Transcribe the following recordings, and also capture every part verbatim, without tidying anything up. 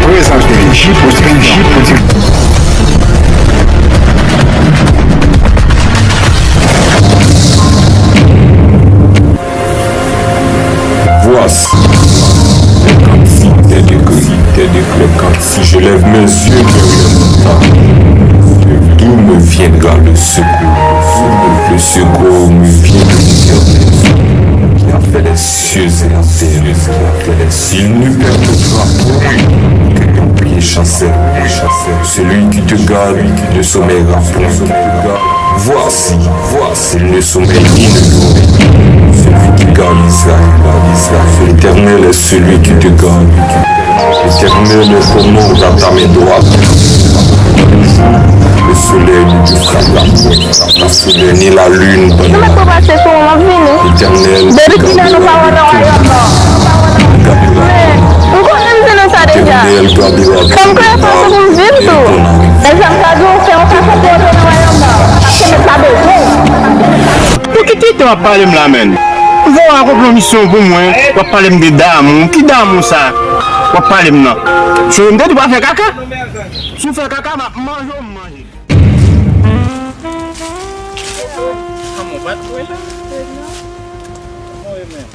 Prezante J P J P. Voici les quarante-six des degrés, des degrés quarante-six. Je lève mes yeux vers les montagnes. D'où me viendra le secours? Le secours me vient de l'Éternel, qui a fait les cieux et la terre. Il ne permettra point que ton pied chancelle. Celui qui te garde ne sommeillera point. Voici, voici, il ne sommeille ni ne dort, celui qui garde Israël. L'Éternel est celui qui te garde. L'Éternel est comme ombre à ta main droite. Le soleil ne te frappera point, ni la lune pendant la nuit. L'Éternel te gardera. Te gardera. L'Éternel gardera ton départ et ton arrivée. Pou ki ti tan w ap pale m la, menn? Voye a konplo misyon pou mwen, w ap pale m de damou. Ki damou sa w ap pale m nan? Se ou m te di w pa fè kaka? Si w fè kaka, m ap manje w, m manje. Kòman w pa t wè la? Kòman w ye menm?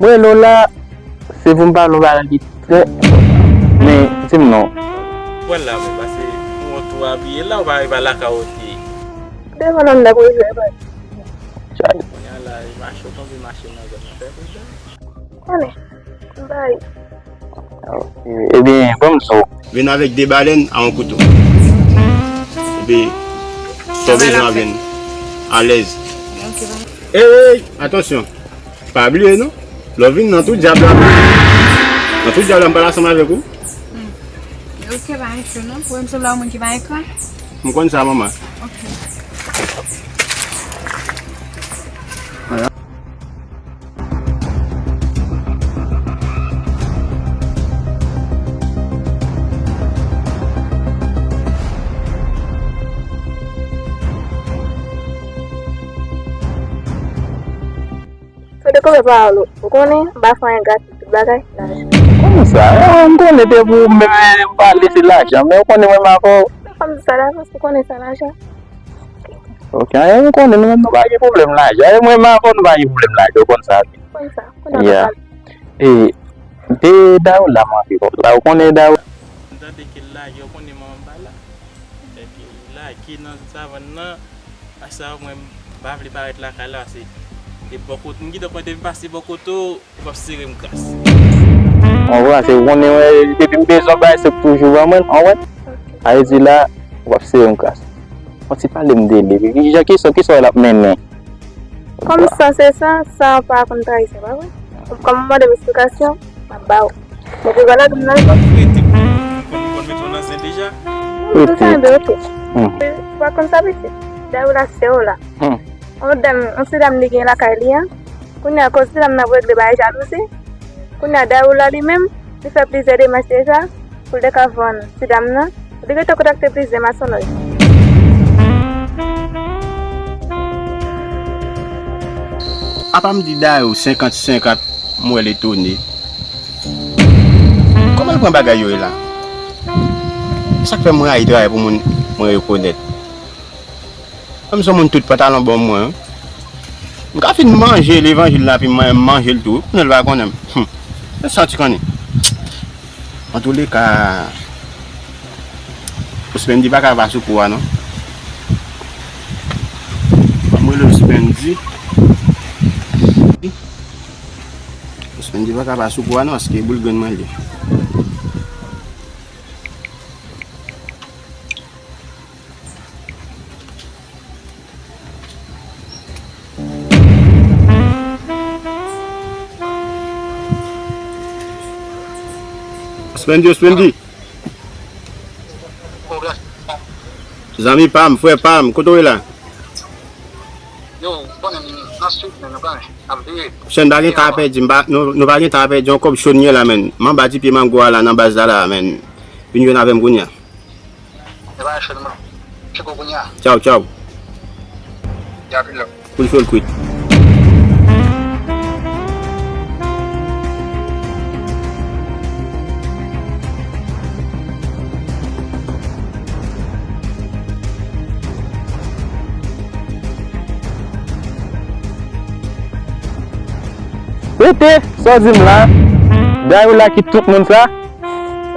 Mwen Lola, se pou m pale yon bagay ki trè, men di m non. Pral la, mwen pase yon tou abiye la, ou pa rive lakay ou te. Devan nan m nan pou rive, baz. Chal. Kounye a la, mache, ou konn mache nan zòn nan, fè prizon. Konnen. M bay. Ok. Ebyen, ban m sa w. Vin avèk de balèn a yon kouto. Epi, sòbe jan avèn. Alèz. Ok, ban m. Ey, ey, ey, atansyon. Pa bliye non. Lè w vin nan tou dyab la, nan tou dyab la, m pral ansanm avèk ou. Hmm. Ok, pa gen cho non. Ou wè m sanble yon moun ki pa gen kran? M konn sa, manman. Ok. Fò de kote pawòl ou. Ou konnen, m pa fè anyen gratis, tout bagay, lajan. Kòman sa? Eh, m konnen depi ou menm, eh, m pale se lajan, men ou konnen mwen m avè w. Fò m di sa davans, ou konnen sa lajan. Ok, eh, m konnen nou menm nou pa gen pwoblèm lajan. Eh, mwen m avè w, nou pa gen pwoblèm lajan, ou konn sa. Konn sa, konn sa. Yeah. E, de Daoula m anvi wè la, ou konnen Daoula. M tande ke l lage, ou konnen manman m pa la. Fè ke l lage nan savann nan. Asa mwen m pa vle parèt lakay la, se, e bò kote, m gentan konnen depi m pase bò kote w, w ap sere m kras. Anwè, se ou konnen, wè, depi m bezwen bagay, se toujou ban mwen, anwè. Sa vle di la, w ap sere m kras. Fò ti pale m de li. Kijan, kisa, kisa l ap mennen? Kòm sa se sa, sa pa konn trayi sa, pa vre? Kòm ou mande m esplikasyon, m ap ba w. Mete gala dou m nan. Rete, m konn, m konn mete w nan zen deja. Ou sa enbe, ok. Hmm. Ou pa konn sa, pitit. Dayou la, se w la. Hmm. On dam, on ti dam li gen lakay li an. Kounye a, akoz ti dam nan ap regle bagay jalouzi. Kounye a, Dayou la li menm, li fè plizyè demach deja pou l te ka vann ti dam nan. Li gentan kontakte plizyè masonlòj. Apa m di Dayou senkant senkant, m wè l etone. Kòman l pran bagay yo ye la? Sa k fè m rayi travay pou moun mwen rekonèt. Mwen se yon moun tout pantalon bon mwen, wi. M ka fin manje levanjil la, epi mwen menm manje l tou, wi, kounye a l va konnen m. Hum. Mwen santi konnen. Antouleka, Ousmendi pa ka pa sou kou a, non. Ban m rele Ousmendi. Ousmendi pa ka pa sou kou a, non, paske boul grenn mwen li. Ousmendi, Ousmendi. Zanmi pa m, frè pa m, kote w ye la? Yo, ou konnen m nan street, men nou konnen, n ap viv. Chèn pa gen tan a pèdi, m pa, nou, nou pa gen tan a pèdi, yon kòb cho n ye la, men. M anba ti pye mango a la, nan baz la la, men. Vin jwenn avè m kounye a. E pa cho, non. Tcheko kounye a. Tchaw, tchaw. Ya, vin la. Koul cho l kwit. Ete, sa w di m la? Dayou la ki tout moun sa?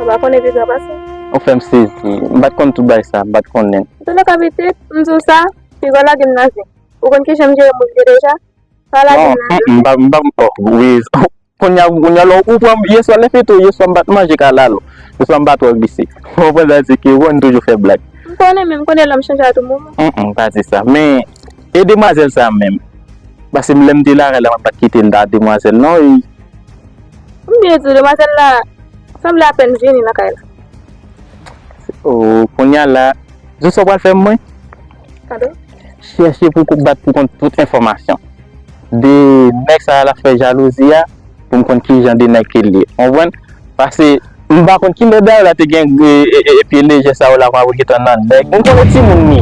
Ou pa konnen pi gran pase? Ou fè m sezi. M pa t konn tout bagay sa, m pa t konnen. Antouka, pitit, m di w sa, piga w lage m nan zen. Ou konn kijan m jere moun yo deja? Pa lage m nan zen. Non, m pa, m pa, oh, wi. Kounye a, kounye a la, ou pran m, yèswa lè fete, yèswa m pa t manje kalalou. Yèswa m pa twò glise. Ou konprann sa di ke, bon, m toujou fè blag. M konnen, men m konnen lòm chanje a tou moman. Mm, mm, pa di sa. Men, e demwazèl sa menm? Paske m, lè m te lakay la, mwen pa t kite m ta demwazèl, non, e. M byen di w, demwazèl la, sanble apèn vini nan kay la. O, kounye a la, di w sa w pral fè mwen? Pardon? Chèche pou ko-, bat pou kont tout enfòmasyon. De nèg sa a l ap fè jalouzi a, pou m konn ki jan de nèg ke l ye. Konprann? Paske m pa konn kilè dayè la te gen, e, e, e, e pye lejè sa yo la, mwen ap gentan nan nèg. M konnen timoun li.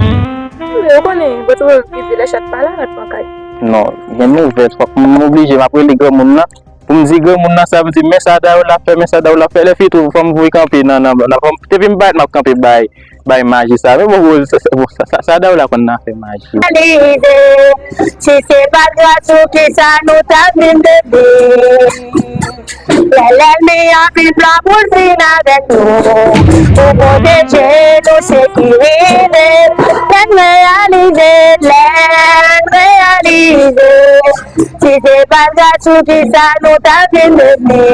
Men ou konnen, bon, timoun li di lè chat pale, rat pran kay. Non, gen nouvèl, fòk m oblije, m ap rele granmoun nan. Pou m di granmoun nan sa, m di, men sa dayè la fè, men sa dayè la fè. Lè fini tou, fò m voye kanpe nan, nan, nan, fò m, depi m parèt, m ap kanpe bay, bay maji sa. Men bon, bon, sa, sa, bon, sa, sa, sa dayè la konn nan fè maji. Analize, si se pa t gras ou, kisa nou t ap vin devni? Lè lènmi an vin plan pou l fin avèk nou, pou pwoteje nou sekirize. Lè n reyalize, lè n reyalize, si se pa t gras ou, kisa nou t ap vin devni?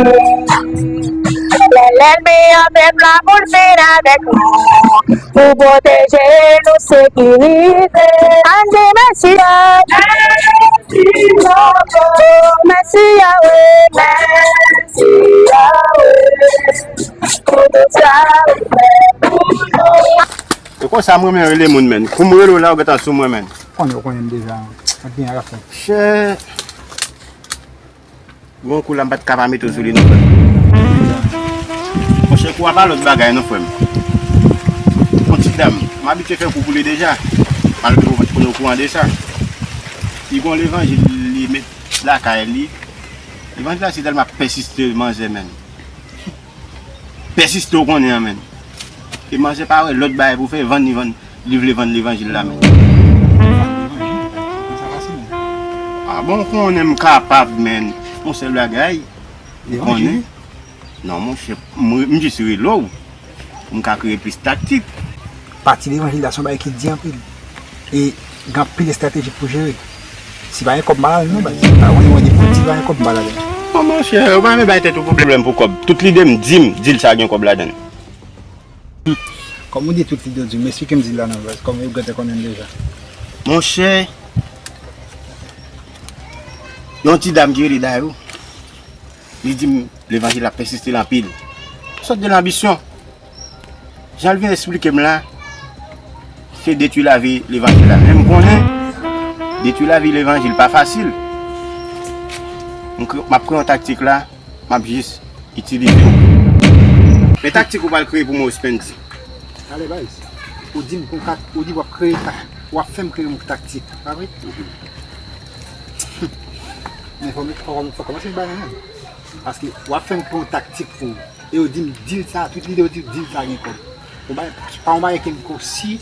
Lè lènmi an fè plan pou l fin avèk nou, pou pwoteje nou sekirize. Ann di mèsi yo. Mèsi yo. Mèsi Yahweh. Mèsi Yahweh. Pou tout sa ou fè pou nou. E konsa m renmen rele moun, menn. Kou m rele w la, ou gentan sou mwen, menn. Konnen, ou konnen m deja. Mwen byen rafè. Chè. Bon, kou la, m pa t ka pa mete w sou li, non, frè m. Monchè, kou a pa lòt bagay, non, frè m. Yon ti dam, m abitye fè kou pou li deja. Malgre ou pa t konn okouran de sa. Li gon levanjil li met lakay li. Levanjil la, se tèlman ap pèsiste manzè, menn. Pèsiste w konnen an, menn. E manzè pa wè lòt bagay pou fè, vann li vann, li vle vann levanjil la, menn. A bon, konnen m kapab, menn. Yon sèl bagay, ou konnen. Non, monchè, m, m jis rele w. M ka kreye plis taktik. Pati levanjil la se yon bagay ki di anpil. E gen anpil estrateji pou jere. Si pa gen kòb, m pa ladan l non, baz. Pa gen yon de pou di pa gen kòb, m pa ladan l. Bon, monchè, ou pa renmen bay tèt ou pwoblèm pou kòb. Tout lide m, di m, dil sa gen kòb ladan l. Kòm ou di tout lide w di m, esplike m dil la non, baz. Kòm ou gentan konnen l deja. Monchè, yon ti dam ki rele Dayou, li di m levanjil la pèsiste l anpil. Sòt de lanbisyon. Jan l vin esplike m la, se detwi lavi levanjil la. Men m konnen, detwi lavi levanjil pa fasil. M kre-, m ap kreye yon taktik la, m ap jis itilize w. Men taktik ou pral kreye pou mwen, Spendy. Ale, baz. Ou di m kon kat, ou di w ap kreye tak-, w ap fè m kreye yon taktik, pa vre? Men fò m, fò m, fò kòmanse m bay nan men. Paske w ap fè m pran yon taktik pou ou. E yo di m, dil sa, tout lide yo di, dil sa gen kòb. Yon bagay, pa yon bagay ke m ko si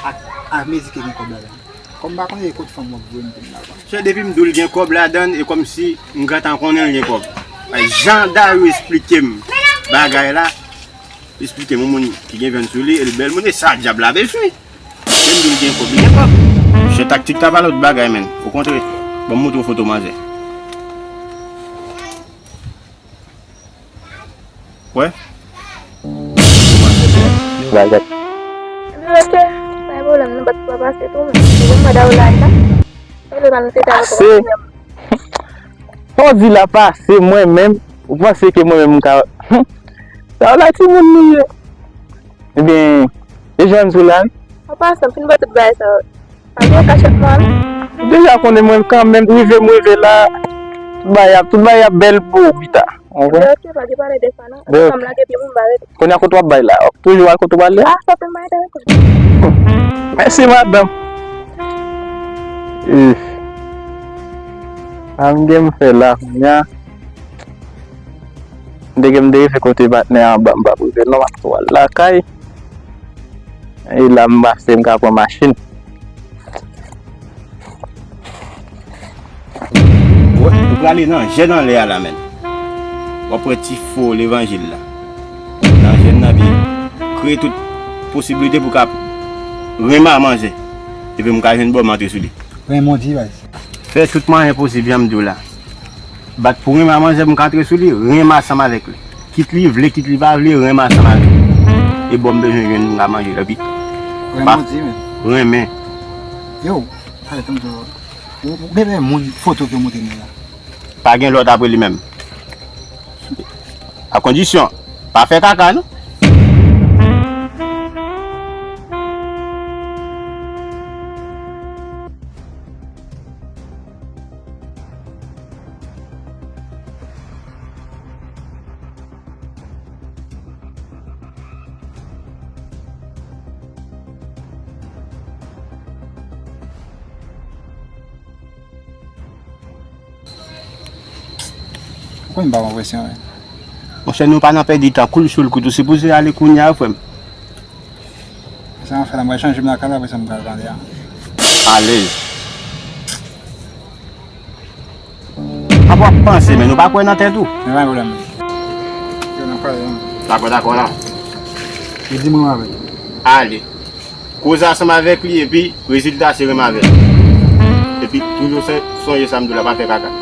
ak, ak mezi ke gen kòb ladan. Kòm m pa konnen e kot fanm w ap voye m pou m la. Chè, depi m di w l gen kòb ladan, e kòmsi m gentan konnen l gen kòb. Jan Dayou esplike m bagay la, esplike m yon moun ki gen vyann sou li, e l bèl moun, e sa dyab la bezwen. Lè m di l gen kòb, li gen kòb. Chè, taktik ta pa lòt bagay, menn. Okontrè, ban m montre w foto manzè. Wè? Bagay. Ebyen, oke. Pa gen pwoblèm, nou bat pou pa pase tou, men. Ou konn manda w la, la. Ou vle pa nou fete avèk ou, pa gen pwoblèm. Sa w di la pase, mwen menm, ou panse ke mwen menm m ka, sa w la timoun li ye. Ebyen, e jan m di w la. An pasan, fin bò tout bagay sa yo. Pa gen kachèt mwen. Deja konnen mwen kanmenm, rive m rive la, tout bagay ap, tout bagay ap bèl pou ou pita. Ou konprann? Ok, pa gen pale de sa non. Fanm lage pye pou m ba rete. Kounye a kote w ap bay la? W ap toujou al kote w pral la? Ah, sa fè m bay de rete. Mèsi, madanm. If. Sa m gen m fè la, kounye a. M te gen m te rive kote patnè an ba m pa prive non, m ap tou al lakay. E la m pase m ka pran machin. Wè, ou Prale nan jèn anlè a la menm. W ap wè ti fo levanjil la. Nan jèn nan pi. Kreye tout posiblite pou ka renmen a manzè. Epi m ka jwenn bò m antre sou li. Renmen w di, baz. Fè tout mwayen posib, jan m di w la. Bat pou renmen a manzè, m ka antre sou li, renmen ansanm avèk li. Kit li vle, kit li pa vle, renmen ansanm avèk li. E bò m bezwen jwenn m ka manje, epi. Renmen w di, men. Renmen. Yo, ale tann tou. Ou, ou gen moun foto ke w montre nou la? Pa gen lòt apre li menm. A kondisyon, pa fè kaka, non? Poukwa m pa pran presyon, wi? Monchè, nou pa nan pèdi tan, koul sou l kout, ou sipoze ale kounye a, frè m. Sa m ap fè la, m pral chanje m lakay la, apre sa m pral pale a. Alèz. Apa w ap panse, men nou pa kwè nan tèt ou. Men pa gen pwoblèm. Yo, n ap pale, non. Dakò, dakò, la. Li di mwen avè l. Ale. Koze ansanm avèk li, epi rezilta se renmen avè l. Epi toujou se, sonje sa m di w la, pa fè kaka.